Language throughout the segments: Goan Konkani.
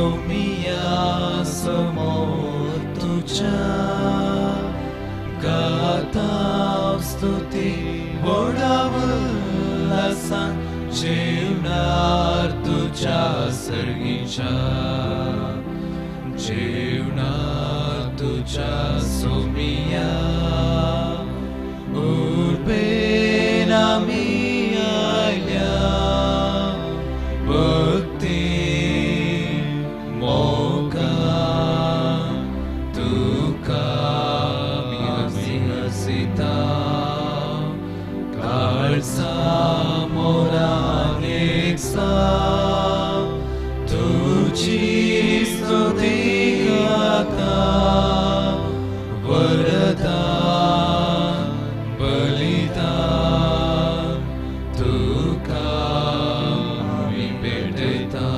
सोमिया समोर तुज्या गाता स्तुती व्हडा उल्हासान जेवणार तुज्या सर्गीच्या जेवणार तुज्या सोमिया उर्बेन आमी आयल्या भक्ती मोगान तुका आमी हसिता काळजा मोरान एकसा तुजी स्तुती गाता वरदान बलिदान तुका आमी भेटयता.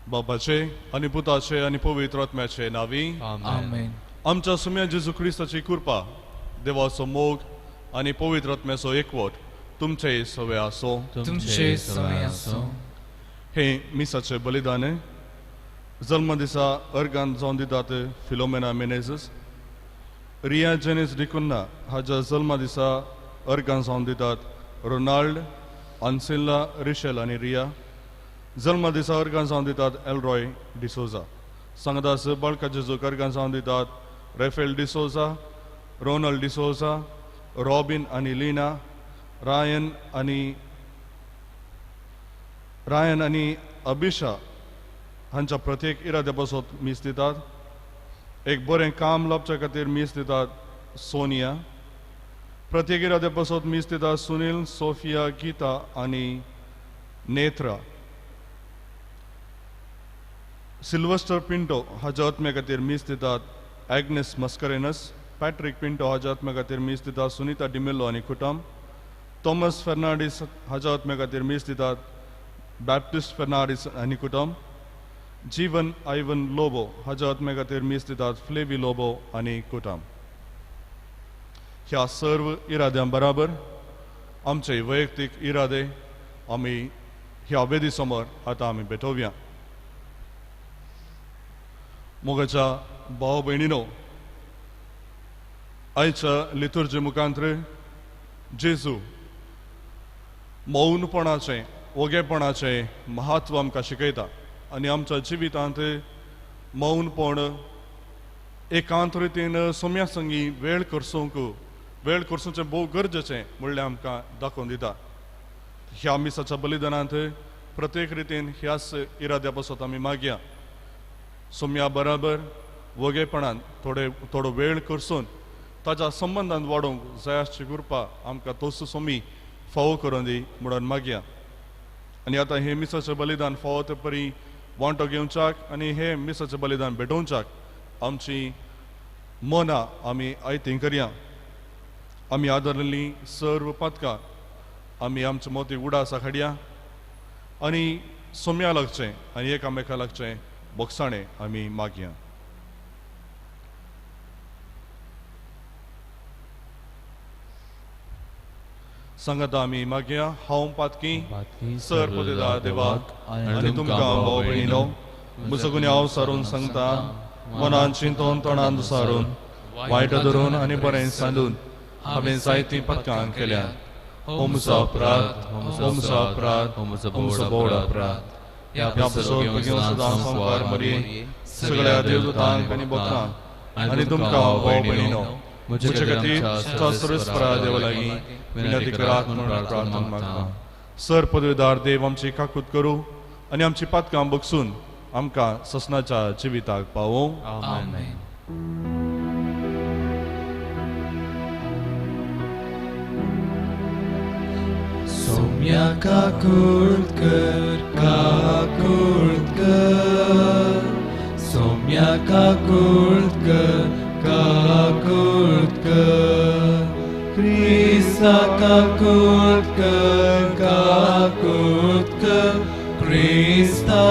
बापाचे आनी पुताचे आनी पवित्र आत्म्याचे नांवी आमेन. आमच्या सुम्या जेजू क्रिस्ताची कृपा, देवाचो मोग आनी पवित्र आत्म्याचो एकवट तुमचे सवे आसो. तुमचे सवे आसो. हे मिसाचे बलिदान जल्म दिसा अर्गान जावन दितात फिलोमेना मेनेझस, रिया जेनिस डिकुन्ना हाज्या जल्मा दिसा अर्गान जावन दितात रोनाल्ड, आन्सिल्ला, रिशेल आनी रिया. जल्मा दिसा अर्गान जावन दितात एलरॉय डिसोजा. सांगदास बाळका जेजूक अर्गान जावन दितात रेफेल डिसोजा, रोनल्ड डिसोजा, रॉबिन आनी लिना, रायन आनी अभिशा हांच्या प्रत्येक इराद्या पासत मीस दितात. एक बरें काम लाबच्या खातीर मीस दितात सोनिया. प्रत्येक इराद्या पासत मीस दितात सुनील, सोफिया, गीता आनी नेत्रा. सिल्वस्टर पिंटो हाज्या आत्म्या खातीर मीस दितात एग्नेस मस्करेनस. पॅट्रीक पिंटो हाज्या आत्म्या खातीर मीस दितात सुनीता डिमेलो आनी कुटुंब. थॉमस फेर्नांडीस हाज्या आत्म्या खातीर मीस दितात बॅप्टिस्ट फेर्नांडीस आनी कुटुंब. जीवन आयवन लोबो हाज्या आत्म्या खातीर मीस दितात फ्लेवी लोबो आनी कुटुंब. ह्या सर्व इराद्यां बराबर आमचे वैयक्तीक इरादे आमी ह्या वेदी समोर आतां आमी भेटोवया. मोगाच्या भाव भयणीनो, आयच्या लितुर्जे मुखांत्र जेजू मौनपणाचें, ओगेपणाचें महत्व आमकां शिकयता आनी आमच्या जिवितांत मौनपण एकांत रितीन सोम्या संगी वेळ करसूंक वेळ करसूचें भोव गरजेचें म्हणल्यार आमकां दाखोवन दिता. ह्या मिसाच्या बलिदानांत प्रत्येक रितीन ह्याच इराद्या पासत आमी मागया सोम्या बराबर वगेपणान थोडो वेळ करसून ताच्या संबंदान वाडोवंक जाय आसची कृपा आमकां तोच सोमी फावो करून दी म्हणून मागया. आनी आतां हें मिसाचें बलिदान फावो ते परी वांटो घेवच्याक आनी हें मिसाचें बलिदान भेटोवच्याक आमची मनां आमी आयतीं करया. आमी आदरलेली सर्व पातकां आमी आमचे मोती उडासा हाडया आनी सोम्या लागचें आनी एकामेका लागचें बोगसाणें आमी मागया. सांगाता आमी मागया. हांव पातकी सर पदेदा देवाक आनी तुमकां भाव भयणीनो म्हजो गुन्यांव सारून सांगता, मनान चिंतून तोंडान दुसारून वायट धरून आनी बरें सांदून हांवें जायतीं पातकां केल्यात. हो म्हजो अपराध, हो म्हजो अपराध, हो म्हजो भोव अपराध. ह्या पासत घेवन सदां संवसार मरये सगळ्या देवदूतांक आनी भक्तांक आनी तुमकां भाव भयणीनो म्हजे खातीर सर्वेस्परा देवा लागीं विनंती करात म्हणून प्रार्थना मागता. सर पदवीदार देव आमची काकूत करूं आनी आमची पातकां बगसून आमकां ससनाच्या जिविताक पावोवं. आमेन. सोम्या काकूत कर, काकूत कर, सोम्या काकूत कर, काकूत कर, क्रिस्ता काकूत कर, काकूत कर, क्रिस्ता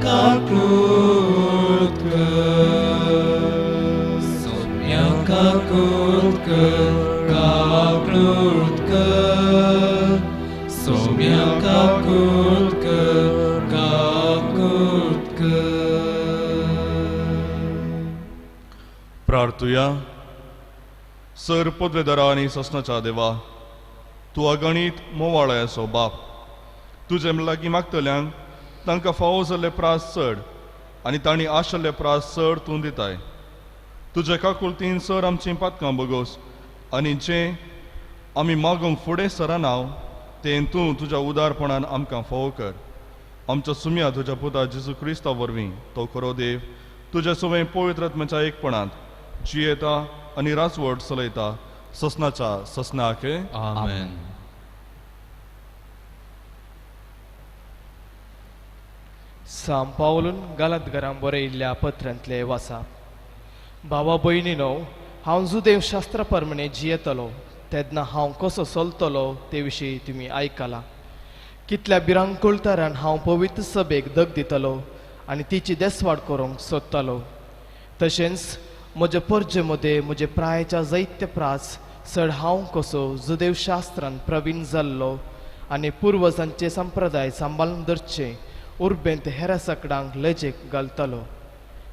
काकूत कर, सोम्या काकूत कर, काकूत कर, सोम्या काकूत कर, प्रार्थुया. सर पदवेदारा आनी ससनाच्या देवा, तूं अगणीत मोवाळ्याचो बाप, तुजे लागीं मागतल्यांक तांकां फावो जाल्ले प्रास चड आनी तांणी आशिल्ले प्रास चड तूं दिताय. तुजे काकुळतीन सर आमचीं पातकां बगोस आनी जें आमी मागूंक फुडें सरना तें तूं तुज्या उदारपणान आमकां फावो कर. आमच्या सुम्या तुज्या पुता जेजू क्रिस्ता वरवीं तो खरो देव तुज्या सवंय पवित्र आत्म्याच्या एकपणांत जियेता आनी राजवट चलयता ससनाच्या ससनाक. आमेन. सांव पावलून गालातघरां बरयिल्ल्या पत्रांतले वासा. भावा भयणीनो, हांव जुदेव शास्त्रा प्रमाणे जियेतलो तेन्ना हांव कसो चलतलो ते विशीं तुमी आयकला. कितल्या भिरांकूळ तरान हांव पवित्र सभेक दग दितलो आनी तिची देसवाड करूंक सोदतालो. तशेंच म्हजे परजे मदें म्हजे प्रायेच्या जैत्य प्रास चड हांव कसो जुदेव शास्त्रान प्रवीण जाल्लो आनी पुर्वजांचे संप्रदाय सांबाळून धरचे उर्बेंत हेरा सकडांक लजेक घालतालो.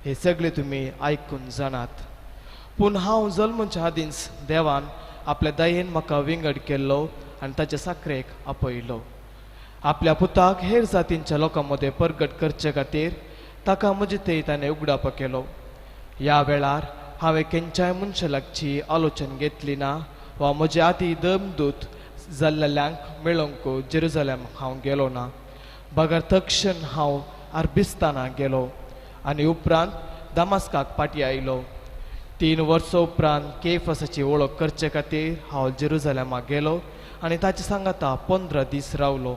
हे सगळे तुमी आयकून जाणात. पूण हांव जल्मच्या आदींच देवान आपल्या दयेन म्हाका विंगड केल्लो आनी ताचे साखरेक आपयलो. आपल्या पुताक हेर जातींच्या लोकां मदें परगट करचे खातीर ताका म्हजे थंय ताणें उगडापो केलो. ह्या वेळार हांवें खंयच्याय मनशा लागची आलोचन घेतली ना वा म्हजे आदी दमदूत जाल्ल्यांक मेळोवंक जेरुजलेम हांव गेलो ना. बगर तक्षण हांव आर्बिस्ताना गेलो आनी उपरांत दमास्काक फाटीं आयलो. 3 वर्सां उपरांत केफसाची वळख करचे खातीर हांव जेरुजलेमाक गेलो आनी ताचे सांगाता 15 दीस रावलो.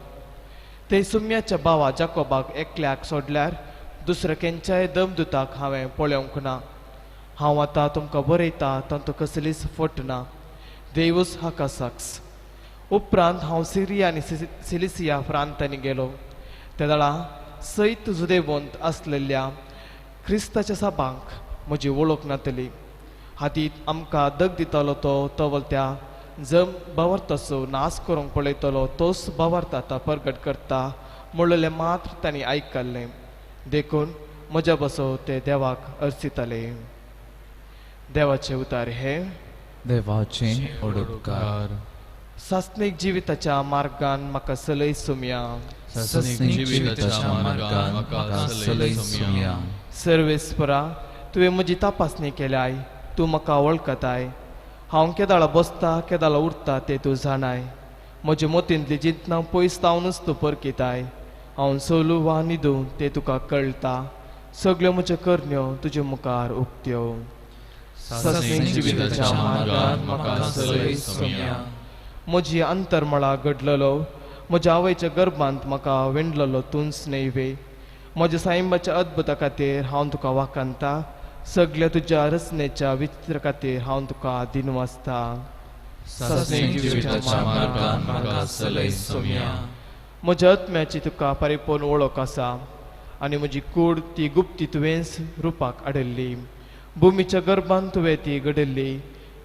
ते सुम्याच्या भावा जाकोबाक एकल्याक सोडल्यार दुसऱ्या खंयच्याय दमदुताक हांवें पळोवंक ना. हांव आतां तुमकां बरयता तातूंत कसलीच फट ना. देवूच हाका साक्ष. उपरांत हांव सिरिया आनी सिलिसिया प्रांतांनी गेलो. त्या वेळा सैत जुदेवंत आसलेल्या क्रिस्ताच्या सभांक म्हजी वळख नातली. हातीत आमकां दग दितालो तो तवल त्या जम बावरताचो नाश करूंक पळयतलो तोच बावरता आतां परगट करता म्हणलेलें मात्र तांणी आयकल्लें. देखून म्हज्या बसो ते देवाक अर्सिताले. देवाचे उतार हे देवाचे उपकार. सासणीक जिविताच्या मार्गान म्हाका सलय सुमया. सासणीक जिविताच्या मार्गान म्हाका सलय सुमया. सर्वेस्परा, तुवें म्हजी तपासणी केल्याय, तूं म्हाका वळखताय. हांव केदाळा बसता केदाळा उरता तें तूं जाणाय. म्हजे मोतींतली जितना पयस जावनूच तूं परकिताय. हांव सोलू वा न्हिदूं तें तुका कळटा. सगळ्यो म्हज्यो करण्यो तुजे मुखार उक्त्यो. सासणीक जिविताच्या मार्गान म्हाका सलय सुमया. म्हजी अंतरमळा घडलेलो, म्हज्या आवयच्या गर्भांत म्हाका वेंडलेलो तूंच न्हय वे. म्हज्या सायंबाच्या अद्भुता खातीर हांव तुका वाखाणता. सगळ्या तुज्या रचनेच्या विचित्र खातीर हांव तुका दिनवासता. सासणीक जिविताच्या मार्गान म्हाका सलय सुमया. म्हज्या आत्म्याची तुका परिपूर्ण वळख आसा आनी म्हजी कूड ती गुप्ती तुवेंच रुपाक हाडिल्ली. भुमीच्या गर्भान तुवें ती घडयल्ली.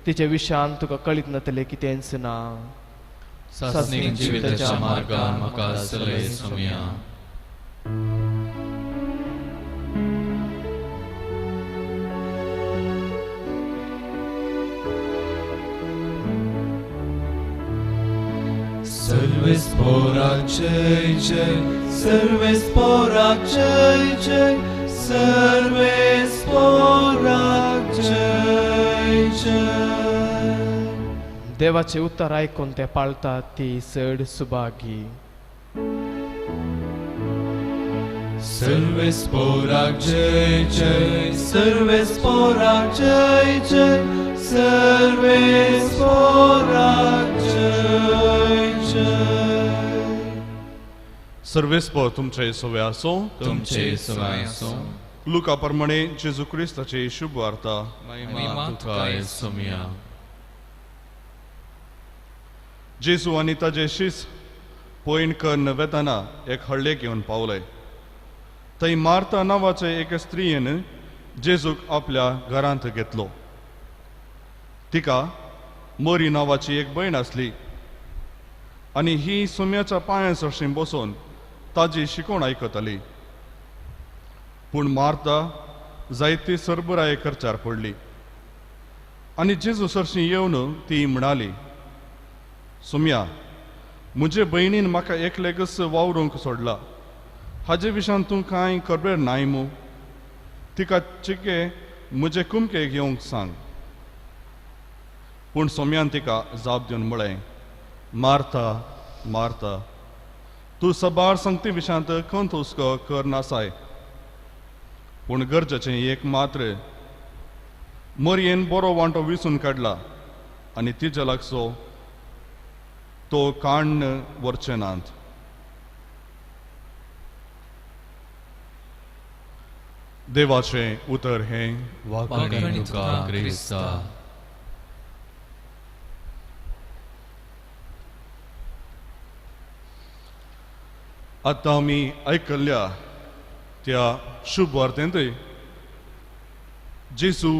तिच्या विशान तुका कळीत नातलें कितेंच ना. सासणीक जिविताच्या मार्गान म्हाका सलय सुमया. सर्वेस पोराक जय जय, सर्वेस पोराक जय जय, सर्वेस पोराक जय जय. देवाचे उतर आयकून ते पाळतात ती चड सुभागी. सर्वेस पोराक जय जय, सर्वेस पोराक जय जय, सर्वेस पोराक जय जय. सर्वेस्पर तुमचे सवे आसो. तुमचे सवे आसो. लुका प्रमाणे जेजू क्रिस्ताची शुभ वार्ता. महिमा तुका सुमया. जेजू आनी ताजे शिस पयण कन्न वेताना एक हळ्ळेक येवन पावले. थंय मार्ता नांवाचे एके स्त्रियेन जेजूक आपल्या घरांत घेतलो. तिका मोरी नांवाची एक भयण आसली आनी ही सुम्याच्या पांया सरशीं बसून ताजी शिकोवण आयकताली. पूण मार्ता जायती सरबराय करच्यार पडली. आनी जेजू सरशी येवन ती म्हणाली, सोम्या, म्हजे भयणीन म्हाका एकलेकच वावरूंक सोडला, हाजे विशयान तूं कांय खबर नाय मू? तिका चिके म्हजे कुमकेक येवंक सांग. पूण सोम्यान तिका जाप दिवन म्हळें, मार्था मार्था, तूं सबार संगती विशयांत खंत हुस्को करनासाय, पूण गरजेचें एक मात्र. मोरयेन बरो वांटो विसून काडला आनी तिजे लागचो तो काण्ण व्हरचे नात. देवाचें उतर हें. वाखाणी तुका क्रिस्ता. आतां आमी आयकल्ल्या त्या शुभ वार्तेंत जेजू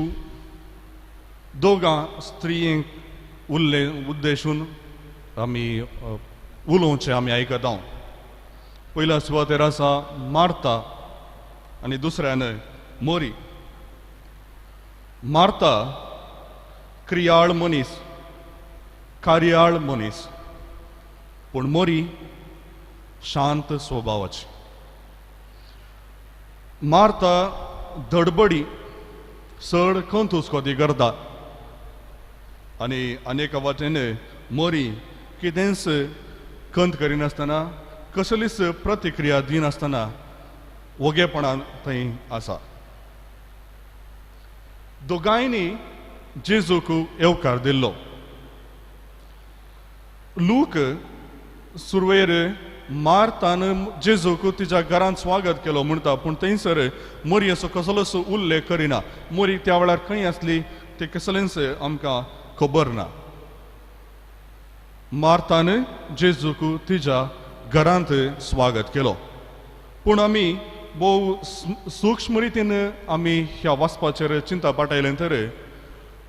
दोगां स्त्रियेंक उल्ले उद्देशून आमी उलोवचें आमी आयकता. पयल्या सुवातेर आसा मार्था आनी दुसऱ्यान मोरी. मार्था क्रियाळ मनीस, कार्याळ मनीस, पूण मोरी शांत स्वभावाची. मार्था धडबडी, चड खंत हुस्को ती करता आनी अनेक वाटेन मोरी कितेंच खंत करिनासतना, कसलीच प्रतिक्रिया दिनासतना वोगेपणान थंय आसा. दोगांयनी जेजूक येवकार दिल्लो. लूक सुरवेर मार्तान जेजूक तिच्या घरांत स्वागत केलो म्हणटा, पूण थंयसर मोरयेचो कसलोच उल्लेख करिना. मोरी त्या वेळार खंय आसली ते कसलेंच आमकां खबर ना. मार्तान जेजूक तिच्या घरांत स्वागत केलो, पूण आमी भोव सूक्ष्म रितीन आमी ह्या वाचपाचेर चिंता पाटयलें तर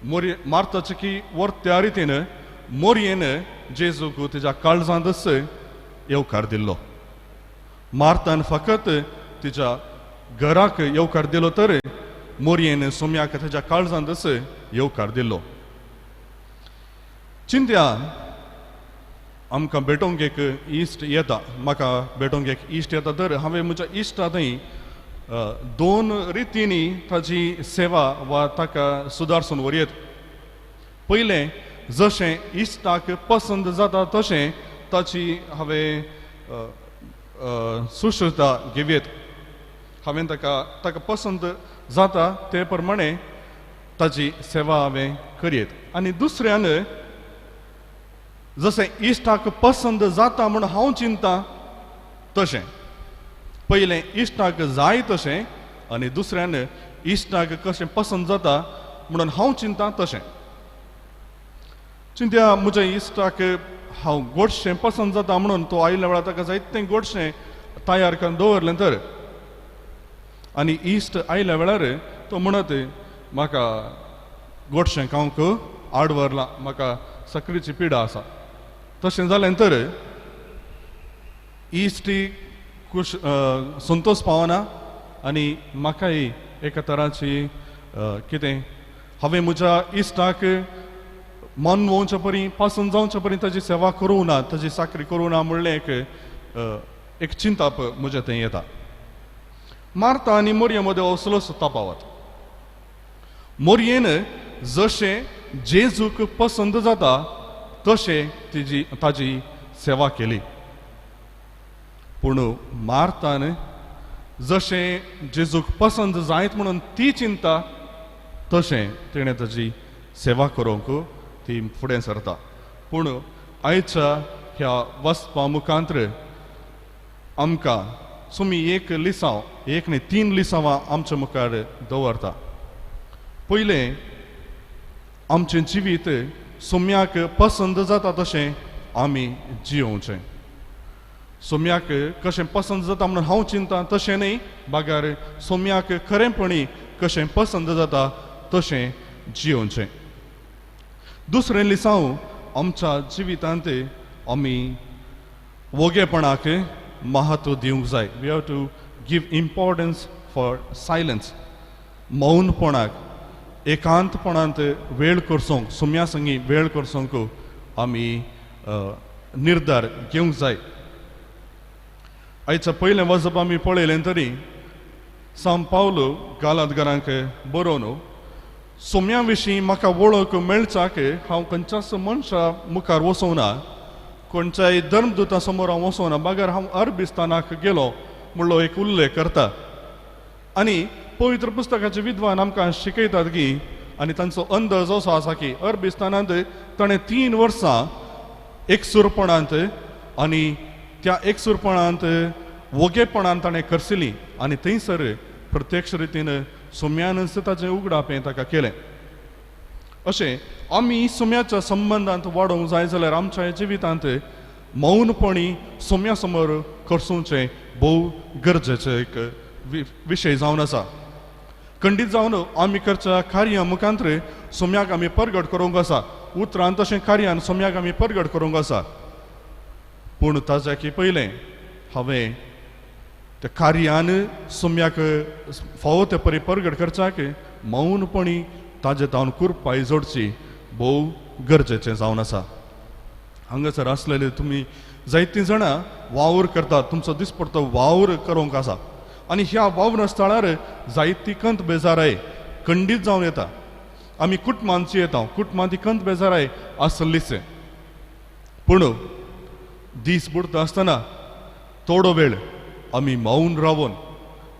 मोरी मार्ताचे की वर्त्या रितीन मोरयेन जेजूक तिच्या काळजांतच येवकार दिल्लो. मार्तान फकत तिच्या घराक येवकार दिलो तर मोरयेन सोम्याक तिच्या काळजांतच येवकार दिल्लो. चिंत्या आमकां भेटोवंक एक इश्ट येता, म्हाका भेटोवंक एक इश्ट येता तर हांवें म्हज्या इश्टा थंय दोन रितींनी ताजी सेवा वा ताका सुदारसून व्हरयेत. पयलें, जशें इश्टाक पसंद जाता तशें ताची हांवें सुश्रुता घेवयेत. हांवें ताका ताका पसंद जाता ते प्रमाणे ताजी सेवा हांवें करयेत. आनी दुसऱ्यान जशें इश्टाक पसंद जाता म्हूण हांव चिंता तशें, पयलें इश्टाक जाय तशें आनी दुसऱ्यान इश्टाक कशें पसंद जाता म्हणून हांव चिंता तशें. चिंत्या म्हज्या इश्टाक हांव गोडशें पसंद जाता म्हणून तो आयिल्ल्या वेळार ताका जायतें गोडशें तयार करून दवरलें तर आनी इश्ट आयल्या वेळार तो म्हणत म्हाका गोडशें खावंक आड व्हरलां, म्हाका साकरीची पिडा आसा. तशें जालें तर इश्टी खुश संतोश पावना आनी म्हाकाय एका तराची कितें हांवें म्हज्या इश्टाक मन वोवचे परी पसंद जावचे परी ताजी सेवा करूं ना, ताजी साकरी करूं ना म्हणलें एक एक चिंताप म्हज्या थंय येता. मार्ता आनी मोरये मदें असलोच तफावत. मोरयेन जशें जेजूक पसंद जाता तशें तिजी ताजी सेवा केली, पूण मार्तान जशें जेजूक पसंद जायत म्हणून ती चिंता तशें तिणें ताजी सेवा करूंक ती फुडें सरता. पूण आयच्या ह्या वचपा मुखांत आमकां सुमी एक लिसांव, एक न्ही तीन लिसांवां आमच्या मुखार दवरता. पयलें, आमचें जिवीत सोम्याक पसंद जाता तशें आमी जियोवचें. सोम्याक कशें पसंद जाता म्हणून हांव चिंता तशें न्ही, बगर सोम्याक खरेंपणी कशें पसंद जाता तशें जियोवचें. दुसरें लिसांव, आमच्या जिवितांत आमी वोगेपणाक महत्व दिवंक जाय. We have to give importance for silence. मौनपणाक एकांतपणांत वेळ करसोंक, सोम्या संगी वेळ करसोंक आमी निर्धार घेवंक जाय. आयच्या पयलें वजप आमी पळयलें तरी सांव पावलो गालादगरांक बरोवन सोम्या विशीं म्हाका वळख मेळच्याक हांव खंयच्याच मनशा मुखार वचोना, खंयच्याय धर्मदूता समोर हांव वचोना, बगर हांव अरबिस्तानाक गेलो म्हणलो एक उल्लेख करता. आनी पवित्र पुस्तकाचे विद्वान आमकां शिकयतात की आनी तांचो अंदाज असो आसा की अरबिस्तानांत ताणें 3 वर्सां एकसूरपणांत आनी त्या एकसूरपणांत वोगेपणान ताणें खर्सिली आनी थंयसर प्रत्यक्ष रितीन सोम्यानच ताचें उगडापें ताका केलें. अशें आमी सोम्याच्या संबंदांत वाडोवंक जाय जाल्यार आमच्या जिवितांत मौनपणी सोम्या समोर खर्चुचें भोव गरजेचें एक विशय जावन आसा. खंडीत जावन आमी करच्या कार्या मुखांतर सोम्याक आमी परगट करूंक आसा, उतरान तशें कार्यान सोम्याक आमी परगट करूंक आसा. पूण ताज्या की पयलें हांवें त्या कार्यान सोम्याक फावो ते परी परगट करच्याक मौनपणी ताजे तावन कुरपाय जोडची भोव गरजेचें जावन आसा. हांगासर आसलेले तुमी जायतीं जाणां वावर करतात, तुमचो दिसपडतो वावर करूंक आसा आनी ह्या वावर स्थळार जायती कंत बेजाराय खंडीत जावन येता. आमी कुटुंबांची येता, कुटुंबांत ती कंत बेजाराय आसलीच, पूण दीस बुडटा आसतना थोडो वेळ आमी मौन रावन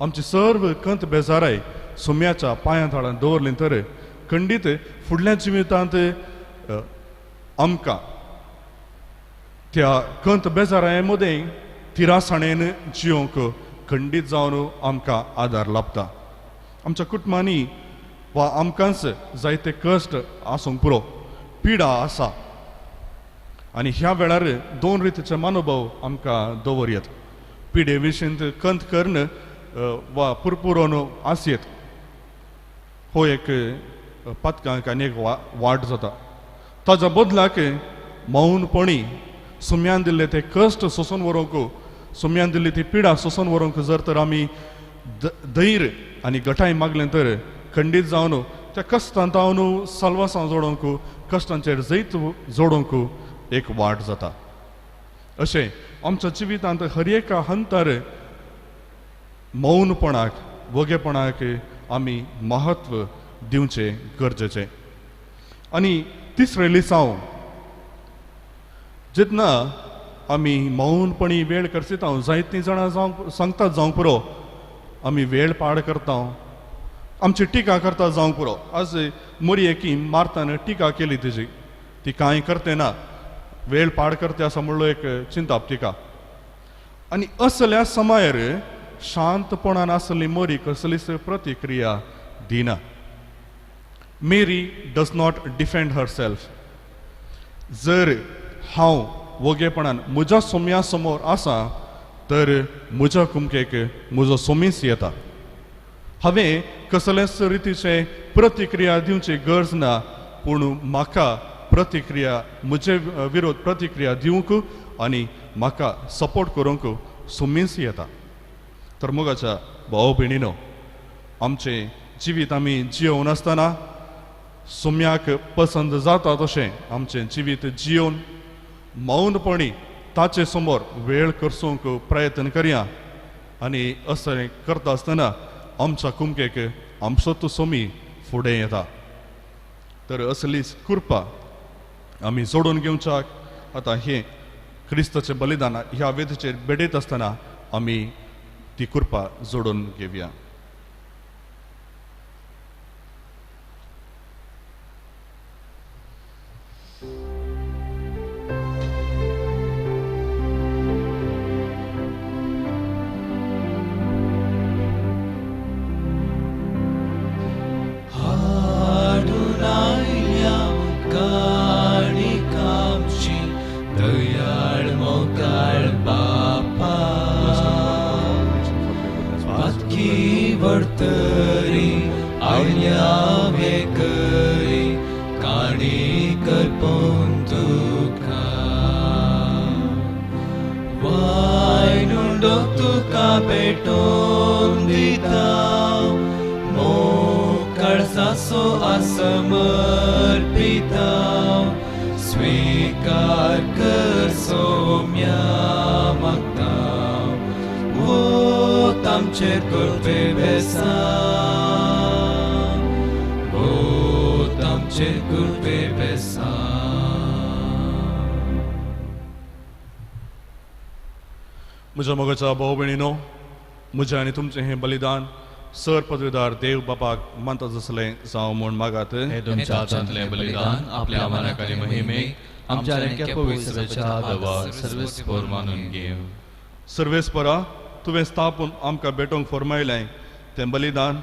आमची सर्व कंत बेजाराय सोम्याच्या पांयां थाळान दवरली तर खंडीत फुडल्या जिवितांत आमकां त्या कंत बेजाराय मदें तिरासाणेन जियोंक खंडीत जावन आमकां आदार लाभता. आमच्या कुटुंबांनी वा आमकांच जायते कश्ट आसूंक पुरो, पिडा आसा आनी ह्या वेळार 2 रितीचे मनोभाव आमकां दवरयत. पिडे विशीं कंत करून वा पुरपुरोन आसयेत हो एक पातकांक आनी एक वाट जाता. ताज्या बदलाक मौनपणी सोम्यान दिल्ले ते कश्ट सोंसून व्हरूंक, सोम्यान दिल्ली ती पिडा सोंसून व्हरूंक जर तर आमी धैर्य आनी गटाय मागलें तर खंडीत जावन त्या कश्टांत हांव साल्वासां जोडोवंक, कश्टांचेर जैत जोडोवंक एक वाट जाता. अशें आमच्या जिवितांत हर एका हंतार मौनपणाक वोगेपणाक आमी म्हत्व दिवचें गरजेचें. आनी तिसरें लिसांव, जेन्ना आमी मौनपणी वेळ करसिता, जायतीं जाणां जावंक सांगतात जावंक पुरो, आमी वेळ पाड करता, आमची टिका करता जावंक पुरो. आज मोरयेकी मारतान टिका केली तिजी, ती कांय करते ना, वेळ पाड करते आसा म्हणलो एक चिंताप टिका. आनी असल्या समायर शांतपणान आसली मोरी कसलीच प्रतिक्रिया दिना. Mary does not defend herself. जर हांव वोगेपणान म्हज्या सोम्या समोर आसा तर म्हज्या कुमकेक म्हजो सोमीस येता. हांवें कसलेच रितीचे प्रतिक्रिया दिवची गरज ना, पूण म्हाका प्रतिक्रिया म्हजे विरोध प्रतिक्रिया दिवंक आनी म्हाका सपोर्ट करूंक सोमीस येता. तर मोगाच्या भाव भयणीनो, आमचें जिवीत आमी जियोवन आसतना सोम्याक पसंत जाता तशें आमचें जिवीत जियोवन मौनपणी ताचे समोर वेळ करसूंक प्रयत्न करया आनी अशें करता आसतना आमच्या कुमकेक आमचो तो सोमी फुडें येता. तर असलीच कृपा आमी जोडून घेवच्याक आतां हें क्रिस्ताचें बलिदान ह्या वेदीचेर भेटयत आसतना आमी ती कृपा जोडून घेवया. दयाळ मोगाळ बापा, पातकी समर्पिता स्वीकार कर सोम्या मागता वो तामचेर कृपे बेसांव वो तामचेर कृपे बेसांव. म्हज्या मोगाच्या भाव भयणीनो, म्हजें आनी तुमचें हें बलिदान सर पदवीदार देव बापाक मानता जसलें जावं म्हूण मागात. हे तुमच्या हातांतलें बलिदान आपल्या मनाक आनी महिमेक आमच्या आनी पवित्र सभेच्या दवार सर्वेस्पोर मानून घेव. सर्वेस्परा, तुवें स्थापून आमकां भेटोवंक फरमायलें तें बलिदान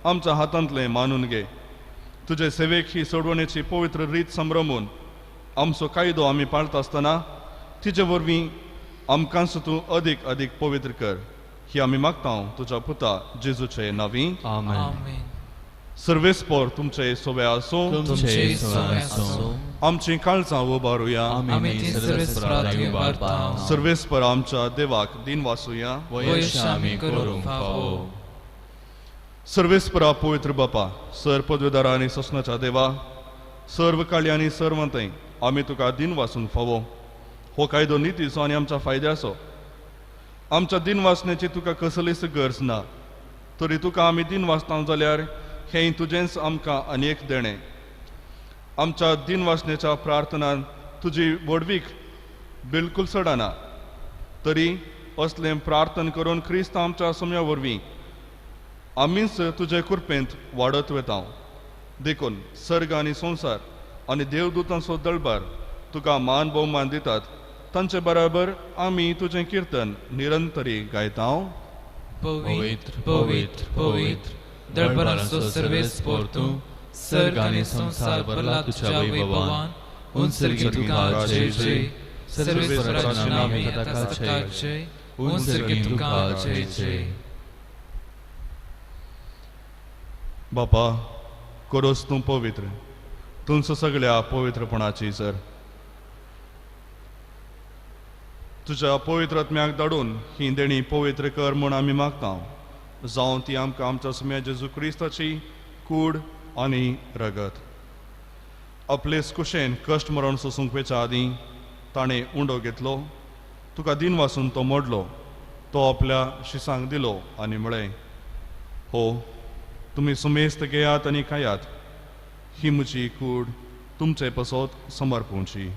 आमच्या हातांतलें मानून घे. तुजे सेवेक ही सोडवणेची पवित्र रीत संभ्रमून आमचो कायदो आमी पाळता आसतना तिजे वरवीं आमकांच तूं अदीक अदीक पवित्र कर, ही आमी मागता तुज्या पुता जेजूचे नांवी. आमेन. सर्वेस्पोर तुमचे सोवे आसूं. तुमचे सोवे आसूं. आमची काळजां उबारुया. सर्वेस्पर आमच्या देवाक दिन वासूया. सर्वेस्परा पवित्र बापा, सर पदवीदारा आनी ससनाच्या देवा, सर्व काळी आनी सर्वंतय आमी तुका दिन वासूंक फावो. हो कायदो नितीचो आनी आमच्या फायद्याचो. आमच्या दिन वाचण्याची तुका कसलीच गरज ना, तरी तुका आमी दिन वाचता जाल्यार हें तुजेंच आमकां आनी एक देणें. आमच्या दिन वाचण्याच्या प्रार्थनान तुजी व्हडवीक बिलकूल चडना, तरी असलें प्रार्थना करून क्रिस्त आमच्या सोम्या वरवीं आमीच तुजे कृपेंत वाडत वेता. देखून सर्ग आनी संवसार आनी देवदूतांचो दळबार तुका मान भोवमान दितात, तांचे बराबर आमी तुजें किर्तन निरंतरी गायता. पवित्र पवित्र पवित्र दळबारांचो सर्वेस्पोर तूं, सर्ग आनी संवसार भरला तुज्या वैभवान. उंचर्गी तुका जय जय, सर्वेस्पराच्या नांवान ताका जय, उंचर्गी तुका जय जय. बापा, करोस तूं पवित्र, तुमचो सगळ्या पवित्रपणाची सर. तुज्या पवित्र आत्म्याक धाडून ही देणी पवित्र कर म्हूण आमी मागता, जावं ती आमकां आमच्या सुम्या जेजू क्रिस्ताची कूड आनी रगत. आपलेच कुशेन कश्ट मरण सोसूंक वेच्या आदीं ताणें उंडो घेतलो, तुका दिन वासून तो मोडलो, तो आपल्या शिसांक दिलो आनी म्हळें, हो तुमी सुमेस्त घेयात आनी खायात, ही म्हजी कूड तुमचे पसत समर्पूंची.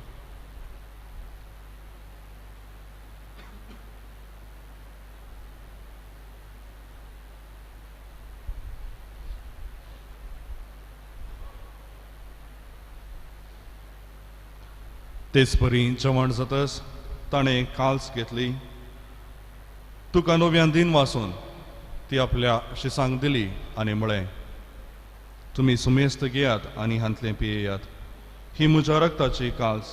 तेच परी जेवण जातच ताणें काल्स घेतली, तुका नव्यान दिन वासून ती आपल्या शिसांक दिली आनी म्हळें, तुमी सुमेस्त घेयात आनी हांतलें पियेयात, ही म्हज्या रगताची काल्स,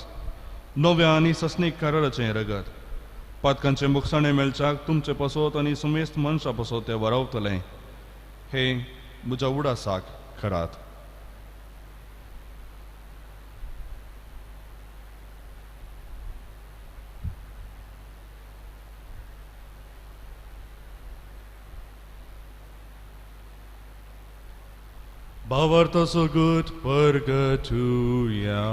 नव्या आनी सस्नीक कराराचें रगत, पातकांचें मुखसाणें मेळच्याक तुमचे पसत आनी सुमेस्त मनशां पसत तें वरावतलें. हे म्हज्या उडासाक करात. भावार्थाचो गूत परगटुया.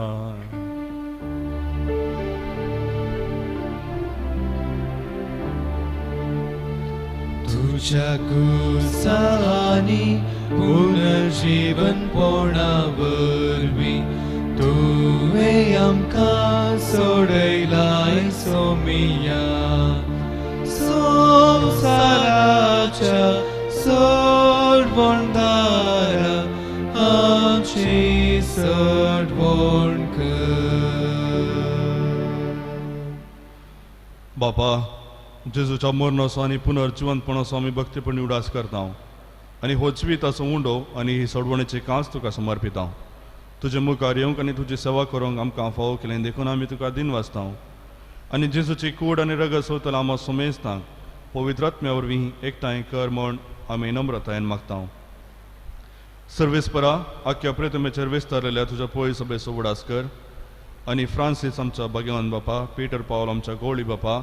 तुझ्या कुसानी पुनर्जीवन पोणा वरवीं तुवें आमकां सोडयलाय सोमिया. संवसाराच्या सोडवणदारा आमची सोडवण कर. बापा, जेजूच्या मरणाचो आनी पुनर्जिवंतपणाचो आमी भक्तीपणी उडास करता आनी हो जिविताचो उंडो आनी ही सोडवणेची कांच तुका समर्पिता. तुजे मुखार येवंक आनी तुजी सेवा करूंक आमकां फावो केलें देखून आमी तुका दिन वाचता आनी जेजूची कूड आनी रगत सोदतलो आमकां सुमेजता पवित्र आत्म्या वरवीं एकठांय कर म्हूण आमी नम्रतायेन मागता. सर्वेस्परा, आख्या प्रेतमेचेर विस्तारलेल्या तुज्या पळय सभेचो उडास कर आनी फ्रांसीस आमच्या भाग्यवान बापा, पीटर पावल आमच्या गोवळी बापा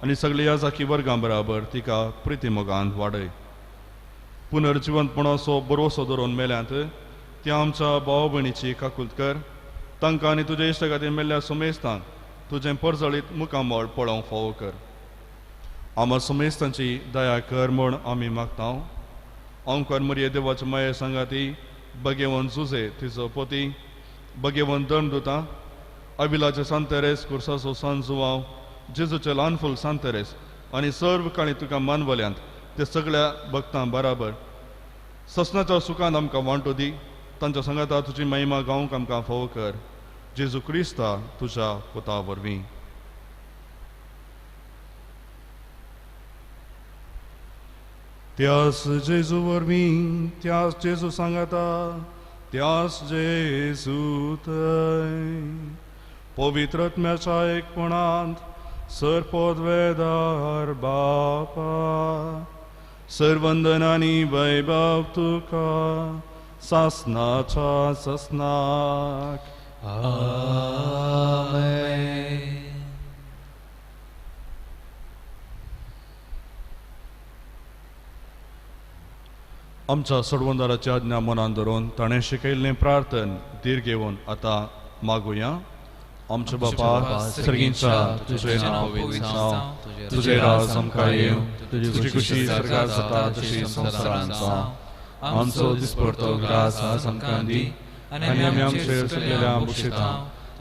आनी सगळ्या ह्या जाकी वर्गां बराबर तिका प्रिती मोगान वाडय. पुनर्जिवंतपणाचो बरोसो धरून मेल्यांत त्या आमच्या भाव भयणीची काकूत कर. तांकां आनी तुज्या इश्टा खातीर मेल्ल्या सुमेस्तांक तुजें परजळीत मुखामळ पळोवंक फावो कर. आमच्या सुमेस्तांची दया कर म्हूण आमी मागता. ओंकार मरिये देवाचे माये सांगाती भगेवन जुजे तिचो पती भगेवन धर्मदुतां अविलाचे सांतेरेस कुर्साचो सान जुवांव जेजूचे ल्हान फूल सांतेरेस आनी सर्व काळी तुका मानवल्यांत ते सगळ्या भक्तां बराबर ससनाच्या सुखान आमकां वांटो दी. तांच्या सांगाता तुजी महिमा गावंक आमकां फावो कर. जेजू क्रिस्ता तुज्या पुता वरवीं. त्यास जेजू वरवीं, त्यास जेजू सांगाता, त्यास जेजू थंय पवित्र आत्म्याच्या एकपणांत सर पदवेदार बापा सर्वंदन आनी वैभव तुका सासनाच्या सासनाक. आमेन. आमच्या सोडवणदाराची आज्ञा मनान धरून ताणें शिकयल्लें प्रार्थन धीर घेवन आतां मागुया. आमच्या बापा सर्गींच्या तुजें नांव पवित्र जावं, तुजें राज आमकां येवं, तुजी खुशी स्वर्गार जाता तशी संवसारांत जावं. आमचो दिसपडतो ग्रास आज आमकां दी आनी आमी आमचेर चुकलेल्या बक्षिता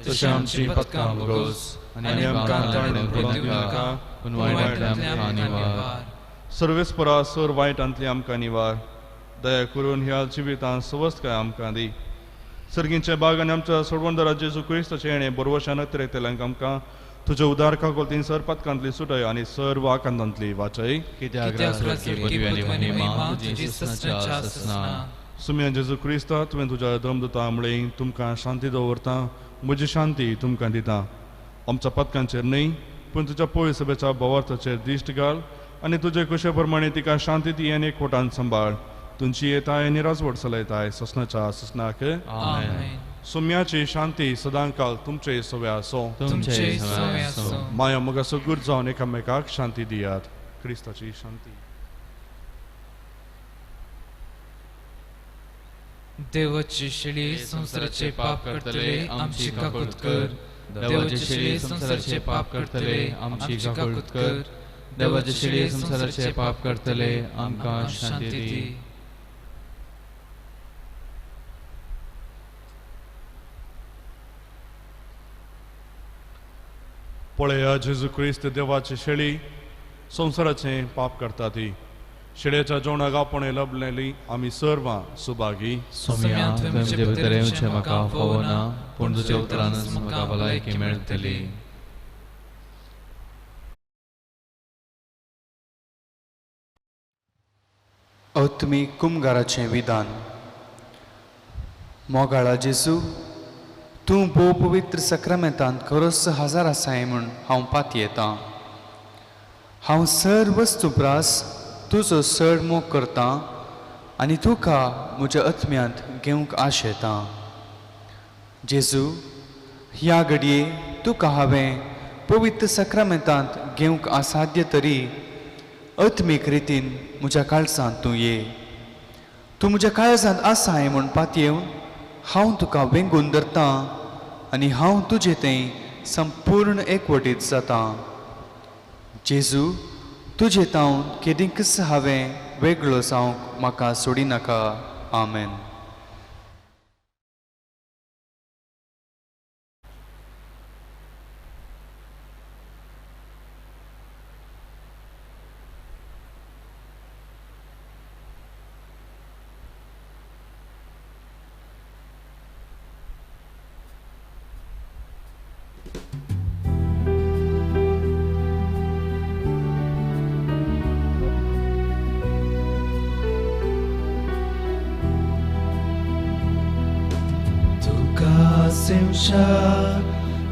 तशें आमची पदकां भोगोस आनी आमकां ताणून पडूंक दिवनाका पूण वायटांतल्यान आमकां निवार. सर्वेस्परा सर वायटांतली आमकां निवार. दया करून ह्या जिवितांत सवस्तकाय आमकां दी. सर्गींचे बाग आनी आमच्या सोडवणदारा जेजू क्रिस्ताचें येणें बरवशान अतिरेकतल्यांक आमकां तुज्या उदार काकोलतीन सर पदकांतली सुटय आनी सर्व आकांतांतली वाचय. सुम्या जेजू क्रिस्ता तुवें तुज्या धर्मदुता म्हळें तुमकां शांती दवरता, म्हजी शांती तुमकां दिता. आमच्या पदकांचेर न्हय पूण तुज्या पळय सभेच्या भावार्थाचेर दिश्ट घाल आनी तुजे कुशे प्रमाणे तिका शांती दी आनी एकवटान सांबाळ. तुमची येताय आनी राजवट चलयताय ससनाच्या ससनाक. सुम्याची शांती सदांकाल तुमचे सवे आसो. माया मोगा सगूर जावन एकामेकाक शांती दियात. क्रिस्ताची शांती. देवाची शेळी संवसाराचे पाप करतले आमची काकूत कर. देवाची शेळी संवसाराचे पाप करतले आमची काकूत कर. देवाची शेळी संवसाराचे पाप करतले आमकां शांती दी. पळया जेजू क्रिस्त देवाची शेळी संवसाराचें पाप करता ती शेळयेच्या जेवणाक आपण लभलेली आमी सर्वां सुभागी. सोम्या तुवें म्हजे भितर येवचें म्हाका फावना पूण तुज्या उतरानच म्हाका भलायकी मेळटली. आत्मीक कुमगाराचें विधान. मोगाळा जेजू, तूं भोव पवित्र सक्रामेंतांत खरोच हजार आसाय म्हूण हांव पातयेतां. हांव सर वस्तू प्रास तुजो चड मोग करतां आनी तुका म्हज्या आत्म्यांत घेवंक आशेतां. जेजू, ह्या घडये तुका हांवें पवित्र सक्रामेंतांत घेवंक असाध्य तरी आत्मीक रितीन म्हज्या काळजांत तूं ये. तूं म्हज्या काळजांत आसाय म्हूण पातयेवन हांव तुका वेंगून धरतां आनी हांव तुजे थंय संपूर्ण एकवटीत जातां. जेजू, तुजे तावन केदींकच हांवें वेगळो जावंक म्हाका सोडिनाका. आमेन.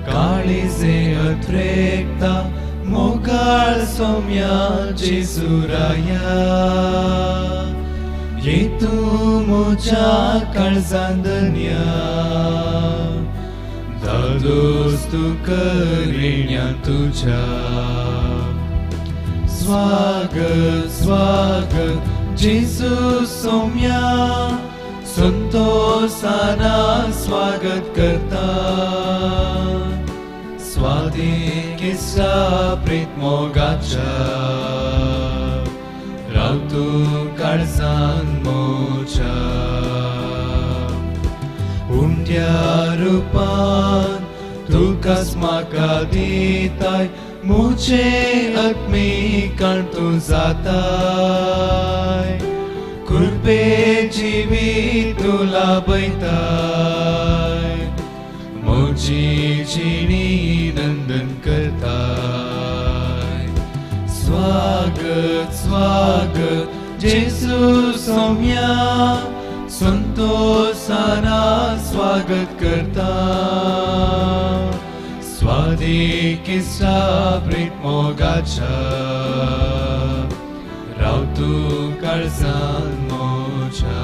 काळीजे अत्रेकता मोगाळ सोम्या जेजुराया ये तूं म्हज्या काळजान धन्या दादोस तूं करिण्या तुज्या. स्वागत स्वागत जेजू सोम्या, संतोषाना स्वागत करता स्वाधीन इस्सा प्रीत मोगाच्या राव तूं काळजान मोच्या उंड्या रुपान तुकाच म्हाका दिताय मुझे आत्मिकान तूं जाताय कृपे जिवीत तूं लाभयताय म्हजी जिणी नंदन करताय स्वागत स्वागत जेसू सोम्या संतोषाना स्वागत करता स्वाधीक इस्सा प्रीत मोगाच्या राव तूं काळजान मोच्या.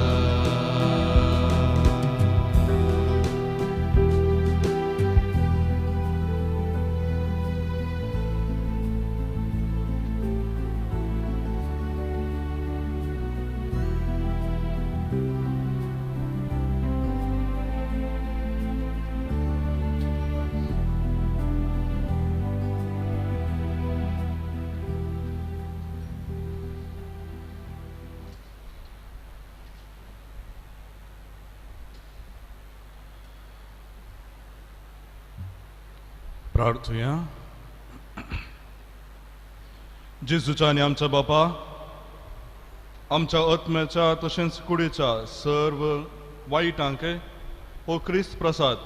प्रार्थुया. जेजूच्या आनी आमच्या बापा आमच्या आत्म्याच्या तशेंच कुडीच्या सर्व वायटांक हो क्रिस्त प्रसाद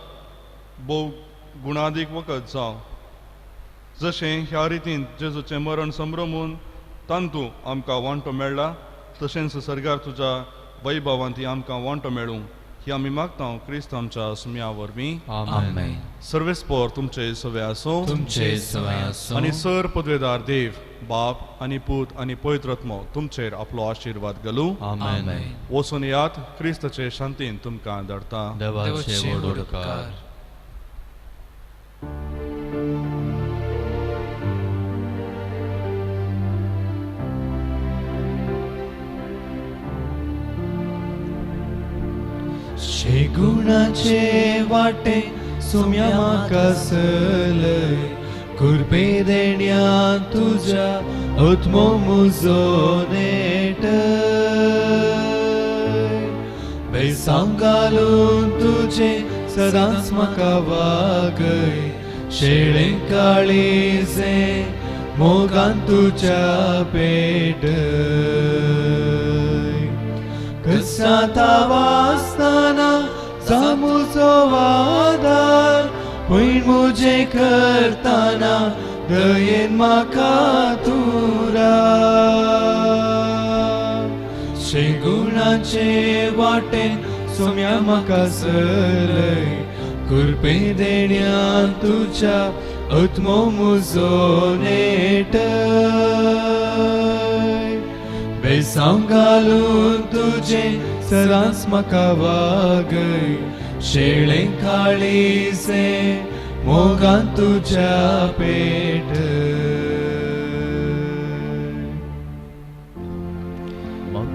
भोव गुणादीक वखद जावं जशें ह्या रितीन जेजूचें मरण संभ्रमून तांतू आमकां वांटो मेळ्ळा तशेंच सर्गार तुज्या वैभवान ती आमकां वांटो मेळूं ही आमी मागता क्रिस्त आमच्या सुम्या वरवीं. आमेन. सर्वेस्पोर तुमचे सवे आसूं तुमचे सवे आसूं आनी सर पदवेदार देव बाप आनी पूत आनी पवित्र आत्मो तुमचेर आपलो आशिर्वाद घालूं. आमेन. वचून यात क्रिस्ताचे शांतीन तुमकां धाडटा. देवाचे व्हड उपकार. शेगुणाचे वाटे सुम्या म्हाका सलय कृपे देण्या तुज्या आत्मो मुजो नेट बेसांव घालून तुजें सदांच म्हाका वागय शेळें काळीजें मोगान तुज्या पेटय कसाता वासताना जामुचो वादार पयण मुजे करताना दयेन म्हाका तुरा शेगुणाचे वाटेन सोम्या म्हाका सलय कृपे देण्यान तुज्या आत्मो मुजो नेट बेसांव घालून तुजें सदांच म्हाका वागय शेळें काळीजें मोगान तुज्या पेट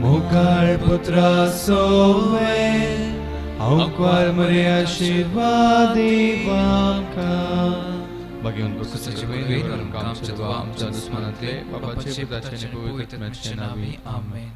मोगाळ पुत्रा सोवे हांव क्वार मरे आशिर्वादी वाका आमच्या दुस्मनांतले बापाचे पुताचे आनी पवित्र आत्म्याचे नांवी. आमेन.